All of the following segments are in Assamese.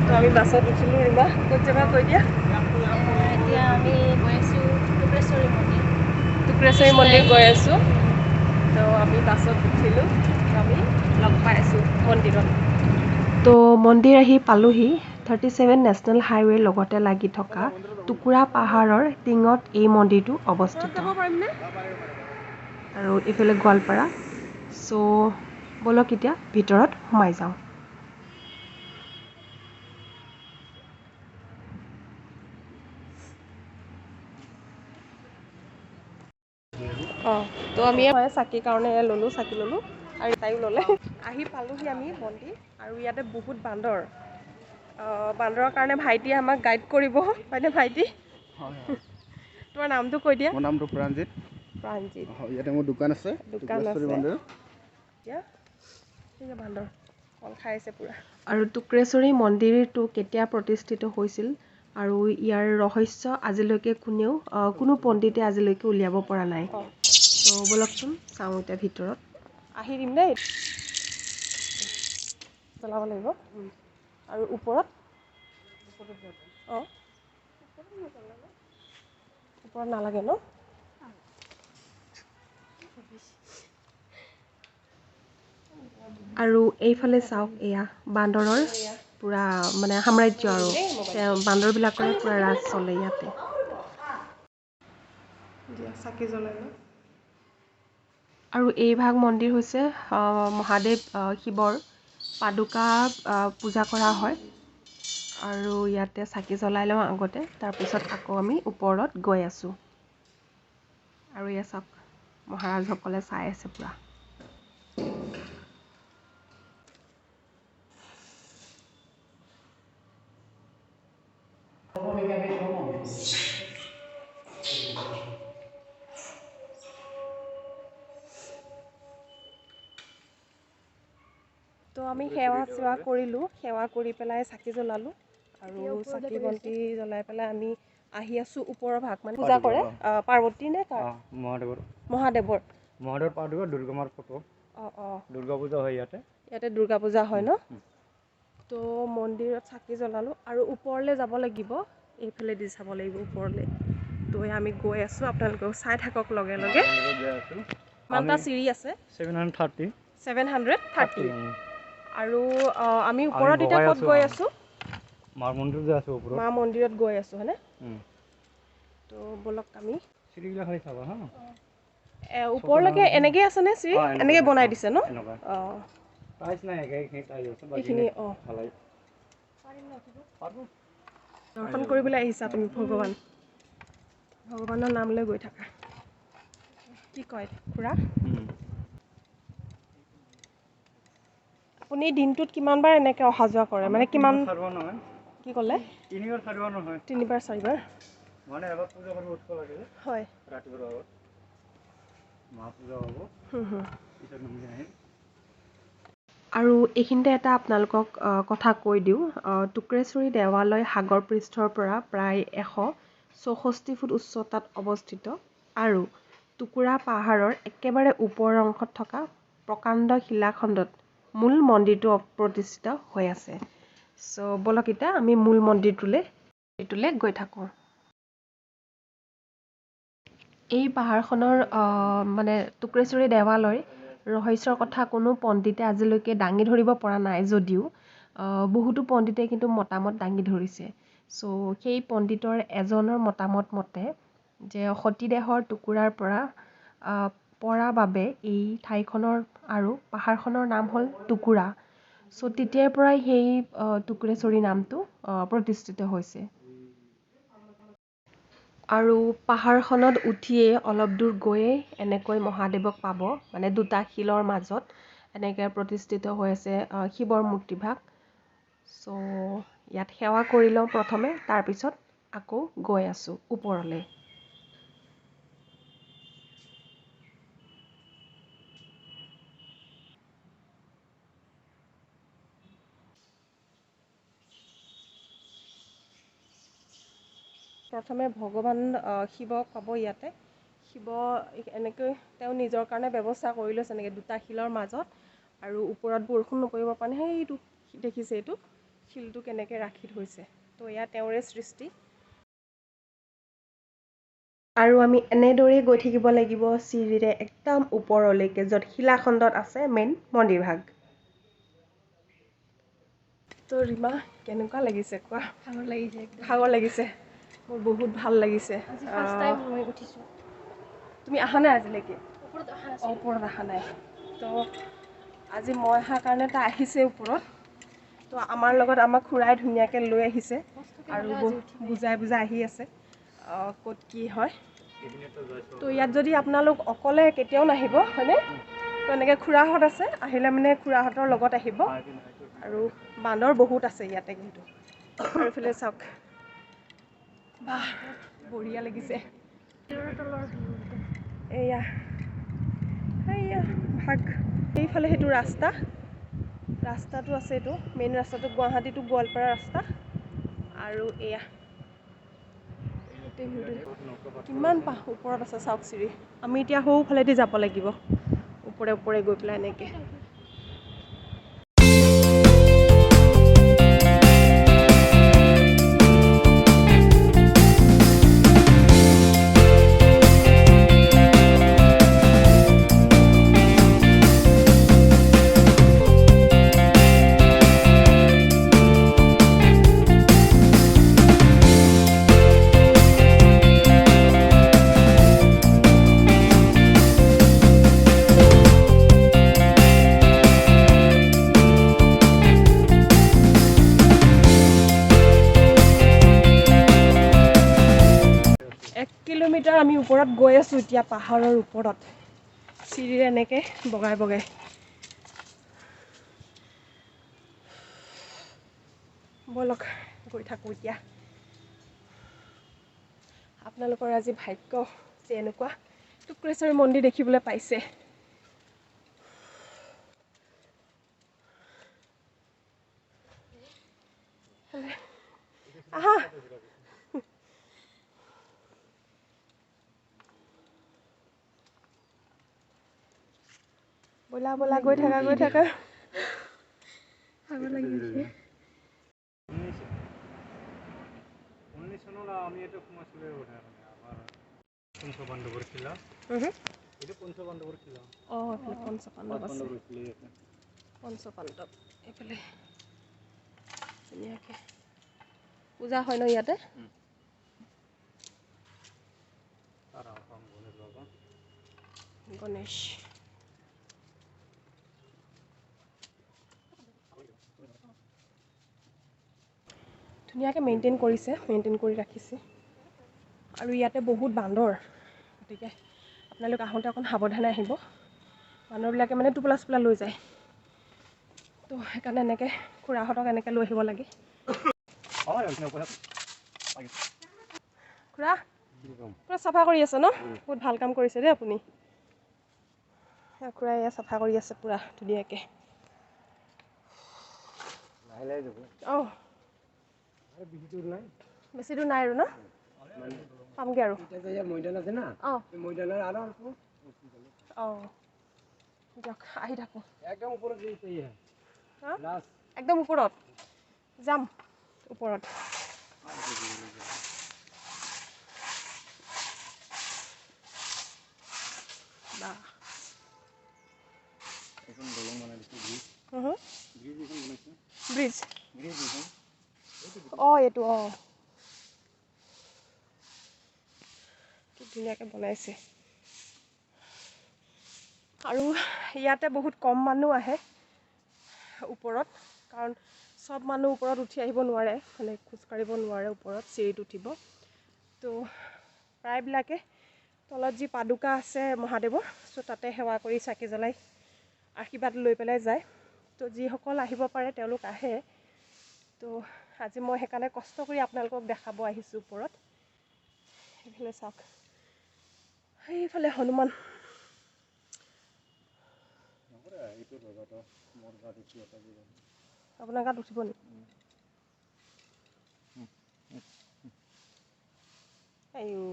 তো আমি বাছত উঠিলোঁ। ৰীমা, ক'ত যাবা কৈ দিয়া। এতিয়া আমি গৈ আছোঁ টুক্ৰেশ্বৰী মন্দিৰ। টুক্ৰেশ্বৰী মন্দিৰ গৈ আছোঁ। তো আমি বাছত উঠিলোঁ, আমি লগ পাই আছোঁ মন্দিৰত। তো মন্দিৰ আহি পালোহি। 37 নেশ্যনেল হাইৱেৰ লগতে লাগি থকা টুকুৰা পাহাৰৰ টিঙত এই মন্দিৰটো অৱস্থিত। আৰু এইফালে গোৱালপাৰা। চ' ব'লক এতিয়া ভিতৰত সোমাই যাওঁ। অঁ, তো আমি চাকিৰ কাৰণে ল'লোঁ, চাকি ল'লোঁ আৰু তাইও ল'লে। আহি পালোহি আমি মন্দিৰ। আৰু ইয়াতে বহুত বান্দৰ। বান্দৰৰ কাৰণে ভাইটিয়ে আমাক গাইড কৰিব, হয়নে ভাইটি? তোমাৰ নামটো কৈ দিয়া। মোৰ নামটো প্ৰাণজিত। প্ৰাণজিত। ইয়াতে মোৰ দোকান আছে। দোকান আছে। এতিয়া বান্দৰ কল খাই আছে পূৰা। আৰু টুক্ৰেশ্বৰী মন্দিৰটো কেতিয়া প্ৰতিষ্ঠিত হৈছিল আৰু ইয়াৰ ৰহস্য আজিলৈকে কোনেও, কোনো পণ্ডিতে আজিলৈকে উলিয়াব পৰা নাই। তো ব'লকচোন চাওঁ এতিয়া ভিতৰত। আহি দিম দেই, জ্বলাব লাগিব। আৰু ওপৰত, অঁ, ওপৰত নালাগে ন? আৰু এইফালে চাওক, এয়া বান্দৰৰ পূৰা মানে সাম্ৰাজ্য। আৰু বান্দৰবিলাকৰে পূৰা ৰাজ চলে ইয়াতে। চাকি জ্বলাই ন। আৰু এইভাগ মন্দিৰ হৈছে মহাদেৱ শিৱৰ পাদুকা পূজা কৰা হয়। আৰু ইয়াতে চাকি জ্বলাই লওঁ আগতে, তাৰপিছত আকৌ আমি ওপৰত গৈ আছোঁ। আৰু এয়া চাওক, মহাৰাজসকলে চাই আছে পূৰা। তো আমি সেৱা চেৱা কৰিলোঁ, সেৱা কৰি পেলাই চাকি জ্বলালোঁ। আৰু চাকি বন্তি জ্বলাই পেলাই আমি আহি আছোঁ ওপৰৰ ভাগ। মানে পূজা কৰে পাৰ্বতী নে কাৰ? মহাদেৱৰ। মহাদেৱৰ। মহাদেৱৰ পাদুকা, দুৰ্গা মাৰ ফটো। অঁ অঁ, দুৰ্গা পূজা হয় ইয়াতে। ইয়াতে দুৰ্গা পূজা হয় ন? তো মন্দিৰত চাকি জ্বলালোঁ আৰু ওপৰলৈ যাব লাগিব, এইফালেদি চাব লাগিব ওপৰলৈ। তো আমি গৈ আছোঁ, আপোনালোকেও চাই থাকক লগে লগে। কিমানটা চিৰি আছে? 730। 730। আৰু আমি ওপৰত এতিয়া ক'ত গৈ আছোঁ? মা মন্দিৰত গৈ আছোঁ। ওপৰত মা মন্দিৰত গৈ আছোঁ, হয়নে? তো ব'লক আমি চিৰিবিলাক খালি চাবা। হা, ওপৰলৈকে এনেকৈ আছেনে চিৰি? এনেকৈ বনাই দিছে ন? অঁ, এইখিনি। অঁ, দৰ্শন কৰিবলৈ আহিছা তুমি? ভগৱান, ভগৱানৰ নাম লৈ গৈ থাকা। কি কয় খুৰা, আপুনি দিনটোত কিমানবাৰ এনেকৈ অহা যোৱা কৰে? মানে কিমান, কি ক'লে? তিনিবাৰ চাৰিবাৰ হয়। আৰু এইখিনিতে এটা আপোনালোকক কথা কৈ দিওঁ। টুক্ৰেশ্বৰী দেৱালয় সাগৰ পৃষ্ঠৰ পৰা প্ৰায় 164 ফুট উচ্চতাত অৱস্থিত আৰু টুকুৰা পাহাৰৰ একেবাৰে ওপৰৰ অংশত থকা প্ৰকাণ্ড শিলাখণ্ডত মূল মন্দিৰটো প্ৰতিষ্ঠিত হৈ আছে। চ' ব'লক এতিয়া আমি মূল মন্দিৰটোলৈ গৈ থাকোঁ। এই পাহাৰখনৰ মানে টুক্ৰেশ্বৰী দেৱালয় ৰহস্যৰ কথা কোনো পণ্ডিতে আজিলৈকে দাঙি ধৰিব পৰা নাই যদিও বহুতো পণ্ডিতে কিন্তু মতামত দাঙি ধৰিছে। চ' সেই পণ্ডিতৰ এজনৰ মতামত মতে যে সতীদেহৰ টুকুৰাৰ পৰা পৰা বাবে এই ঠাইখনৰ আৰু পাহাৰখনৰ নাম হ'ল টুকুৰা। চ' তেতিয়াৰ পৰাই সেই টুক্ৰেশ্বৰী নামটো প্ৰতিষ্ঠিত হৈছে। আৰু পাহাৰখনত উঠিয়ে অলপ দূৰ গৈয়ে এনেকৈ মহাদেৱক পাব, মানে দুটা শিলৰ মাজত এনেকৈ প্ৰতিষ্ঠিত হৈ আছে শিৱৰ মূৰ্তিভাগ। চ' ইয়াত সেৱা কৰি লওঁ প্ৰথমে, তাৰপিছত আকৌ গৈ আছোঁ ওপৰলৈ। প্ৰথমে ভগৱান শিৱক পাব ইয়াতে। শিৱ এনেকৈ তেওঁ নিজৰ কাৰণে ব্যৱস্থা কৰি লৈছে এনেকৈ দুটা শিলৰ মাজত, আৰু ওপৰত বৰষুণ নপৰিবৰ কাৰণে সেইটো দেখিছে, এইটো শিৱ শিলটো কেনেকৈ ৰাখি থৈছে। তো এয়া তেওঁৰে সৃষ্টি। আৰু আমি এনেদৰেই গৈ থাকিব লাগিব চিৰিৰে একদম ওপৰলৈকে, য'ত শিলাখণ্ডত আছে মেইন মন্দিৰভাগ। তো ৰীমা, কেনেকুৱা লাগিছে কোৱা? ভাগৰ লাগিছে। ভাগৰ লাগিছে? মোৰ বহুত ভাল লাগিছে। আজি ফাৰ্ষ্ট টাইম মই উঠিছোঁ। তুমি অহা নাই আজিলৈকে? ওপৰত অহা নাছিলোঁ। ওপৰত অহা নাই। তো আজি মই অহাৰ কাৰণে তাই আহিছে ওপৰত। তো আমাৰ লগত আমাক খুৰাই ধুনীয়াকৈ লৈ আহিছে আৰু বুজাই বুজাই আহি আছে ক'ত কি হয়। তো ইয়াত যদি আপোনালোক অকলে কেতিয়াও নাহিব, হয়নে? তো এনেকৈ খুৰাহঁত আছে, আহিলে মানে খুৰাহঁতৰ লগত আহিব। আৰু বান্দৰ বহুত আছে ইয়াতে কিন্তু। আৰু এইফালে চাওক, বাহ বঢ়িয়া লাগিছে। এয়া এইয়া ভাগ, এইফালে সেইটো ৰাস্তা, ৰাস্তাটো আছে, এইটো মেইন ৰাস্তাটো গুৱাহাটী টু গোৱালপাৰা ৰাস্তা। আৰু এয়া কিমান ওপৰত আছে চাওক চিৰি। আমি এতিয়া সৌফালেদি যাব লাগিব, ওপৰে ওপৰে গৈ পেলাই এনেকৈ। কিলোমিটাৰ আমি ওপৰত গৈ আছোঁ এতিয়া, পাহাৰৰ ওপৰত চিৰিৰে এনেকৈ বগাই বগাই। ব'লক গৈ থাকোঁ এতিয়া। আপোনালোকৰ আজি ভাগ্য যে এনেকুৱা টুক্ৰেশ্বৰী মন্দিৰ দেখিবলৈ পাইছে। আহা, ব'লা ব'লা, গৈ থাকা গৈ থাকা। ভাগৰ লাগি গৈছে। অঁ, এইফালে পঞ্চপাণ্ডৱ আছে, পঞ্চপাণ্ডৱ এইফালে ধুনীয়াকৈ পূজা হয় ন ইয়াতে। গণেশ ধুনীয়াকৈ মেইনটেইন কৰিছে, মেইনটেইন কৰি ৰাখিছে। আৰু ইয়াতে বহুত বান্দৰ, গতিকে আপোনালোক আহোঁতে অকণ সাৱধানে আহিব। বান্দৰবিলাকে মানে টোপোলা চোপোলা লৈ যায়, তো সেইকাৰণে এনেকৈ খুৰাহঁতক এনেকৈ লৈ আহিব লাগে। খুৰা পুৰা চাফা কৰি আছে ন? বহুত ভাল কাম কৰিছে দেই আপুনি। খুৰা এয়া চাফা কৰি আছে পুৰা ধুনীয়াকৈ। অঁ, বেছি দূৰ নাই আৰু ন? পামগৈ আৰু। অঁ অঁ, দিয়ক আহি থাকোঁ। একদম ওপৰত যাম, ওপৰত। ব্ৰিজ, অঁ এইটো, অঁ কি ধুনীয়াকৈ বনাইছে। আৰু ইয়াতে বহুত কম মানুহ আহে ওপৰত, কাৰণ চব মানুহ ওপৰত উঠি আহিব নোৱাৰে, মানে খোজকাঢ়িব নোৱাৰে ওপৰত চিৰিত উঠিব। তো প্ৰায়বিলাকে তলত যি পাদুকা আছে মহাদেৱৰ, চ' তাতে সেৱা কৰি চাকি জ্বলাই আশীৰ্বাদ লৈ পেলাই যায়। তো যিসকল আহিব পাৰে তেওঁলোক আহে। তো আজি মই সেইকাৰণে কষ্ট কৰি আপোনালোকক দেখাব আহিছোঁ ওপৰত। সেইফালে চাওক, সেইফালে হনুমান। আপোনাৰ গাত উঠিব নেকি? আইও,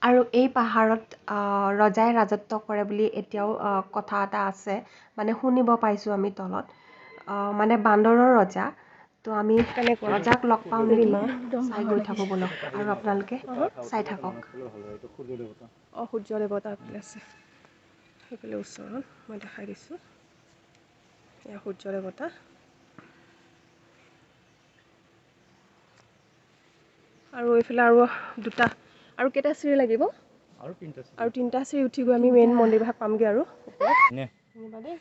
আৰু এই পাহাৰত ৰজাই ৰাজত্ব কৰে বুলি এতিয়াও কথা এটা আছে, মানে শুনিব পাইছোঁ আমি তলত, মানে বান্দৰৰ ৰজা। তো আমি ৰজাক লগ পাওঁ নেকি চাই গৈ থাকোঁ ব'লক, আৰু আপোনালোকে চাই থাকক। অঁ, সূৰ্য দেৱতা আছে সেইফালে ওচৰত, মই দেখাই দিছোঁ। এয়া সূৰ্য দেৱতা। আৰু এইফালে আৰু দুটা, আৰু কেইটা চিৰি লাগিব? আৰু তিনিটা চিৰি উঠি গৈ আমি মেইন মন্দিৰ ভাগ পামগৈ। আৰু নিনিবা দেই,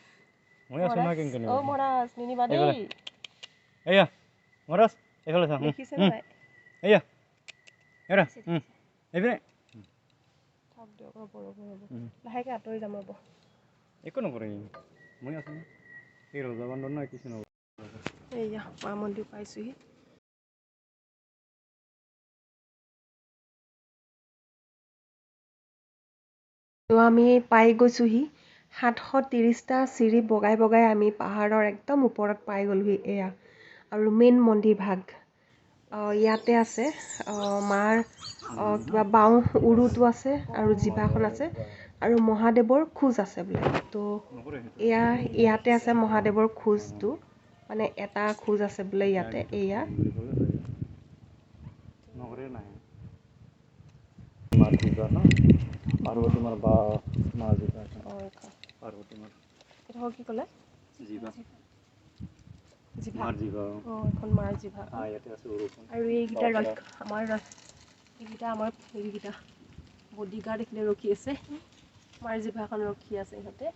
মহাৰাজ নিনিবা দেই। দেখিছে নাই? থাক দিয়ক, ৰ'ব ৰ'ব ৰ'ব, লাহেকৈ আঁতৰি যাম ৰ'ব। একো নকৰে, মই আছোঁ। এই ৰজা বান্দৰ নহয়, কিছু নকৰে। এইয়া মা মন্দিৰ পাইছোঁহি। তো আমি পাই গৈছোঁহি। 730টা চিৰি বগাই বগাই আমি পাহাৰৰ একদম ওপৰত পাই গ'লোহি। এয়া আৰু মেইন মন্দিৰ ভাগ ইয়াতে আছে। মাৰ কিবা বাওঁ উৰুটো আছে আৰু জিভাখন আছে আৰু মহাদেৱৰ খোজ আছে বোলে। তো এয়া ইয়াতে আছে মহাদেৱৰ খোজটো, মানে এটা খোজ আছে বোলে ইয়াতে। এয়া কি ক'লে? এখন মাৰ জিভা। আৰু এইকেইটা ৰক্ষ আমাৰ, এইকেইটা আমাৰ হেৰিকেইটা বডিগাৰ্ড এইখিনি ৰখি আছে, মাৰ জিভাখন ৰখি আছে ইহঁতে।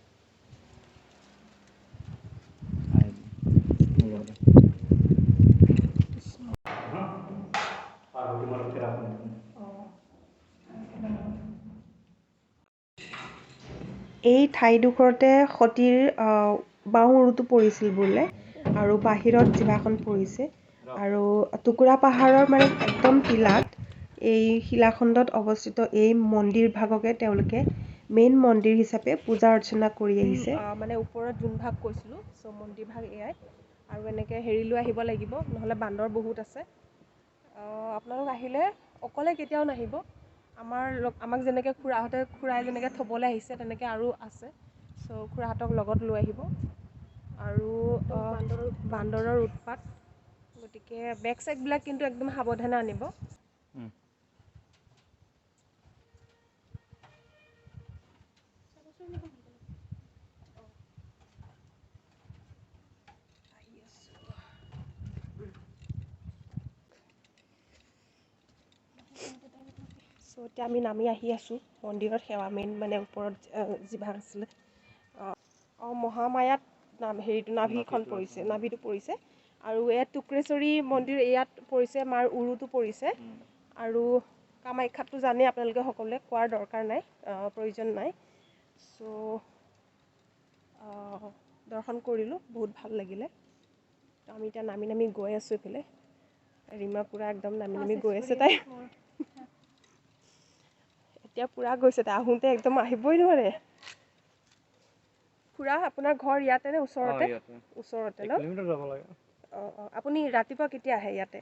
এই ঠাইডোখৰতে সতীৰ বাওঁ উৰুটো পৰিছিল বোলে, আৰু বাহিৰত জিভাখন পৰিছে। আৰু টুকুৰা পাহাৰৰ মানে একদম টিলাত, এই শিলাখণ্ডত অৱস্থিত এই মন্দিৰ ভাগকে তেওঁলোকে মেইন মন্দিৰ হিচাপে পূজা অৰ্চনা কৰি আহিছে। মানে ওপৰত যোন ভাগ কৈছিলোঁ, চ' মন্দিৰ ভাগ এয়াই। আৰু এনেকৈ হেৰি লৈ আহিব লাগিব, নহ'লে বান্দৰ বহুত আছে। আপোনালোক আহিলে অকলে কেতিয়াও নাহিব। আমাক যেনেকৈ খুৰাহঁতে, খুৰাই যেনেকৈ থ'বলৈ আহিছে তেনেকৈ আৰু আছে। চ' খুৰাহঁতক লগত লৈ আহিব। আৰু বান্দৰৰ উৎপাত, গতিকে বেগ চেগবিলাক কিন্তু একদম সাৱধানে আনিব। চ' এতিয়া আমি নামি আহি আছোঁ মন্দিৰত সেৱা মেইন মানে ওপৰত যিভাগ আছিলে। অঁ, মহামায়াত হেৰিটো নাভিখন পৰিছে, নাভিটো পৰিছে। আৰু ইয়াত টুক্ৰেশ্বৰী মন্দিৰ ইয়াত পৰিছে, মাৰ উৰুটো পৰিছে। আৰু কামাখ্যাতটো জানেই আপোনালোকে সকলোৱে, কোৱাৰ দৰকাৰ নাই, প্ৰয়োজন নাই। চ' দৰ্শন কৰিলোঁ, বহুত ভাল লাগিলে। আমি এতিয়া নামি নামি গৈ আছোঁ এইফালে। ৰীমা পূৰা একদম নামি নামি গৈ আছে তাই, এতিয়া পূৰা গৈছে তাই, আহোঁতে একদম আহিবই নোৱাৰে। খুৰা, আপোনাৰ ঘৰ ইয়াতে নে ওচৰতে? ওচৰতে ন? অঁ অঁ। আপুনি ৰাতিপুৱা কেতিয়া আহে ইয়াতে?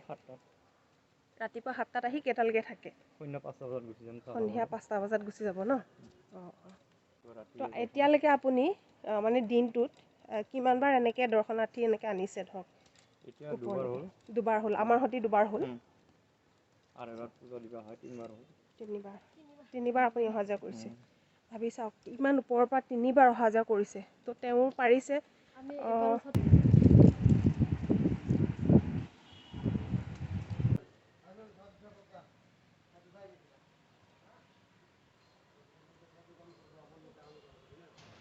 ৰাতিপুৱা 7টাত আহি কেইটালৈকে থাকে? সন্ধিয়া 5টা বজাত গুচি যাব ন? অঁ অঁ। তো এতিয়ালৈকে আপুনি মানে দিনটোত কিমানবাৰ এনেকৈ দৰ্শনাৰ্থী এনেকৈ আনিছে ধৰক? দুবাৰ হ'ল, আমাৰ সৈতে দুবাৰ হ'ল। তিনিবাৰ আপুনি অহা যোৱা কৰিছে। ভাবি চাওক, ইমান ওপৰৰ পৰা তিনিবাৰ অহা যোৱা কৰিছে, তো তেওঁ পাৰিছে।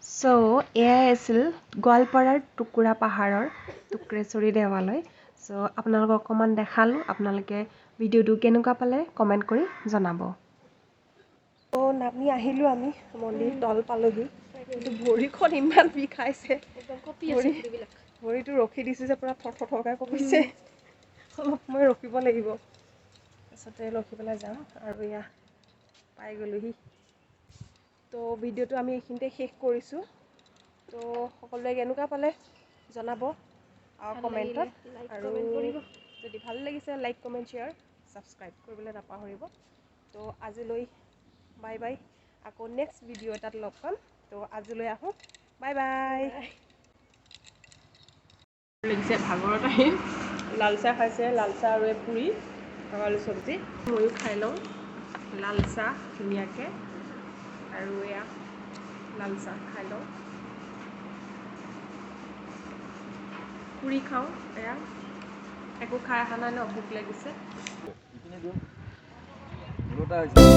চ' এয়াই আছিল গোৱালপাৰাৰ টুকুৰা পাহাৰৰ টুক্ৰেশ্বৰী দেৱালয়। চ' আপোনালোকক অকণমান দেখালোঁ, আপোনালোকে ভিডিঅ'টো কেনেকুৱা পালে কমেণ্ট কৰি জনাব। ত' নামি আহিলোঁ আমি মন্দিৰ তল পালোহি, কিন্তু ভৰিখন ইমান বিষাইছে, ভৰিটো ৰখি দিছোঁ যে পূৰা থৰ থৰকৈ কঁপিছে। অলপ সময় ৰখিব লাগিব, তাৰপিছতে ৰখি পেলাই যাম। আৰু এয়া পাই গ'লোহি। তো ভিডিঅ'টো আমি এইখিনিতে শেষ কৰিছোঁ। তো সকলোৱে কেনেকুৱা পালে জনাব কমেণ্টত, আৰু যদি ভাল লাগিছে লাইক, কমেণ্ট, শ্বেয়াৰ, ছাবস্ক্ৰাইব কৰিবলৈ নাপাহৰিব। তো আজিলৈ বাই বাই। আকৌ নেক্সট ভিডিঅ' এটাত লগ পাম। তো আজিলৈ আহোঁ, বাই বাই। লাগিছে ভাগৰত আহি লাল চাহ খাইছে, লাল চাহ আৰু এই পুৰি আৰু আলু চব্জি। ময়ো খাই লওঁ লাল চাহ ধুনীয়াকৈ। আৰু এয়া লাল চাহ খাই লওঁ, পুৰি খাওঁ। এয়া একো খাই অহা নাই ন, ভোক লাগিছে। হৈছে।